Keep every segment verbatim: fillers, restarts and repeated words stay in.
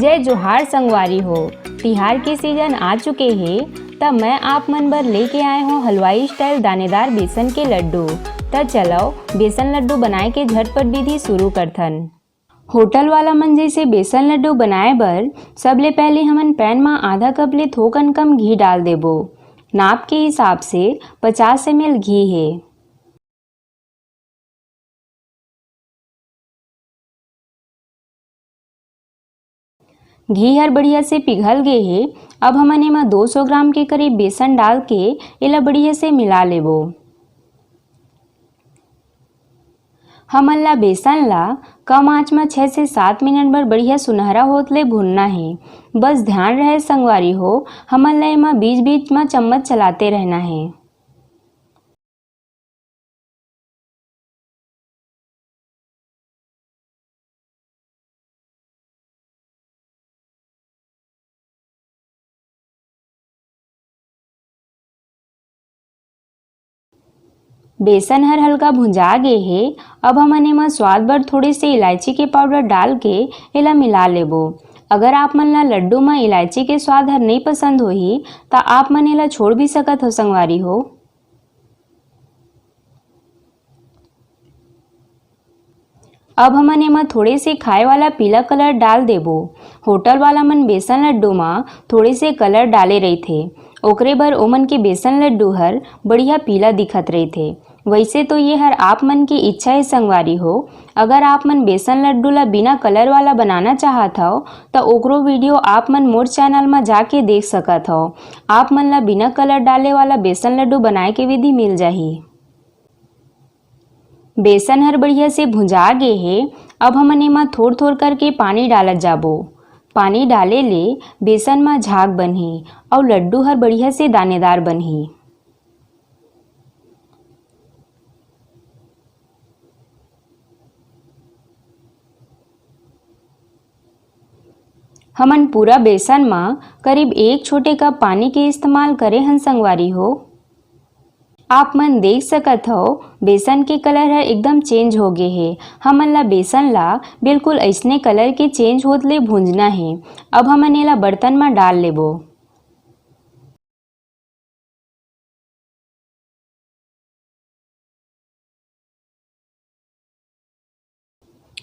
जय जोहार संगवारी हो, तिहार के सीजन आ चुके हे, त मैं आप मन बर लेके आए हों हलवाई स्टाइल दानेदार बेसन के लड्डू। त चलो, बेसन लड्डू बनाए के झटपट विधि शुरू करथन। होटल वाला मन जैसे बेसन लड्डू बनाए बर सबले पहले हमन पैन म आधा कप ले थोकन कम घी डाल देबो। नाप के हिसाब से पचास एम एल घी हे। घी हर बढ़िया से पिघल गे हे। अब हमन एमा दो सौ ग्राम के करीब बेसन डाल के एला बढ़िया से मिला लेबो। हमन ला बेसन ला कम आंच म छह से सात मिनट बर बढ़िया सुनहरा होत ले भुनना हे। बस ध्यान रहे संगवारी हो, हमन ला एमा बीच-बीच म चम्मच चलाते रहना हे। बेसन हर हल्का भुंजा गे हे। अब हमन एमा स्वाद बर थोड़े से इलायची के पाउडर डाल के एला मिला लेबो। अगर आप मन ला लड्डू म इलायची के स्वाद हर नई पसंद होही, त आप मन एला छोड़ भी सकत हो संगवारी हो। अब हमन एमा थोड़े से खाए वाला पीला कलर डाल देबो। होटल वाला मन बेसन लड्डू म थोड़े से कलर डाले रहिथे, ओकरे बर ओमन के बेसन लड्डू हर बढ़िया पीला दिखत रहिथे। वैसे तो ये हर आप मन की इच्छा हे संगवारी हो। अगर आप मन बेसन लड्डू ला बिना कलर वाला बनाना चाहत हव, त ओकरो वीडियो आप मन मोर चैनल म जाके देख सकत हव। आप मन ला बिना कलर डाले वाला बेसन लड्डू बनाए के विधि मिल जाही। बेसन हर बढ़िया से भुंजा गे हे। अब हमन एमा थोर-थोर करके पानी डालत जाबो। पानी डाले ले बेसन म झाग बनही अउ लड्डू हर बढ़िया से दानेदार बनही। हमन पूरा बेसन म करीब एक छोटे कप पानी के इस्तेमाल करे हन संगवारी हो। आप मन देख सकत हव, बेसन के कलर ह एकदम चेंज हो गे हे। हमन ला बेसन ला बिल्कुल अइसने कलर के चेंज होत ले भूंजना हे। अब हमन एला बर्तन म डाल लेबो।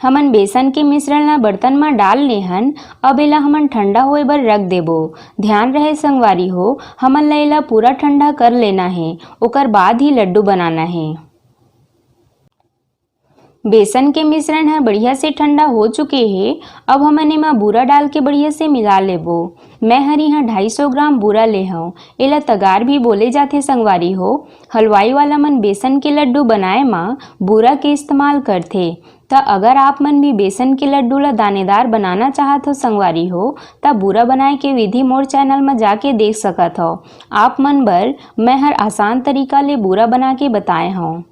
हमन बेसन के मिश्रण ला बर्तन म डाल ले हन। अब एला हमन ठंडा होए बर रख देबो। ध्यान रहे संगवारी हो, हमन ला एला पूरा ठंडा कर लेना हे, ओकर बाद ही लड्डू बनाना हे। बेसन के मिश्रण ह बढ़िया से ठंडा हो चुके हे। अब हमन एमा बूरा डाल के बढ़िया से मिला लेबो। मैं हर इहाँ ढाई सौ ग्राम बूरा ले हव। एला तगार भी बोले जाथे संगवारी हो। हलवाई वाला मन बेसन के लड्डू बनाए म बूरा के इस्तेमाल करथे। त अगर आप मन भी बेसन के लड्डू ला दानेदार बनाना चाहत हो संगवारी हो, त बूरा बनाए के विधि मोर चैनल म जाके देख सकत हव। आप मन बर मैं हर आसान तरीका ले बूरा बना के बताए हव।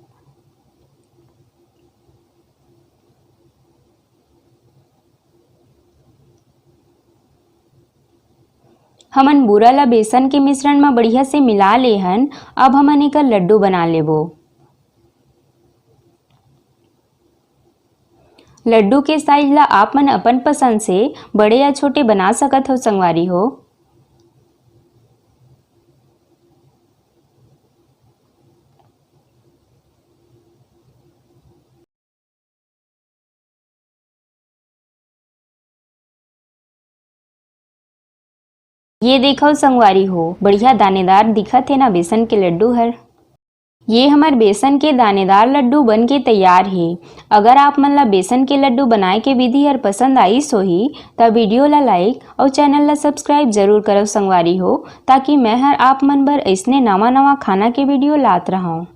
हमन बूरा ला बेसन के मिश्रण म बढ़िया से मिला ले हन। अब हमन एकर लड्डू बना लेबो। लड्डू के साइज ला आप मन अपन पसंद से बड़े या छोटे बना सकत हो संगवारी हो। ये देखव संगवारी हो, बढ़िया दानेदार दिखत हे ना बेसन के लड्डू हर। ये हमर बेसन के दानेदार लड्डू बन के तैयार हे। अगर आप मन ला बेसन के लड्डू बनाए के विधि हर पसंद आइस होही, त वीडियो ला like अउ चैनल ला subscribe जरूर करव संगवारी हो, ताकि मैं हर आप मन बर अइसने नवा-नवा खाना के वीडियो लात रहंव।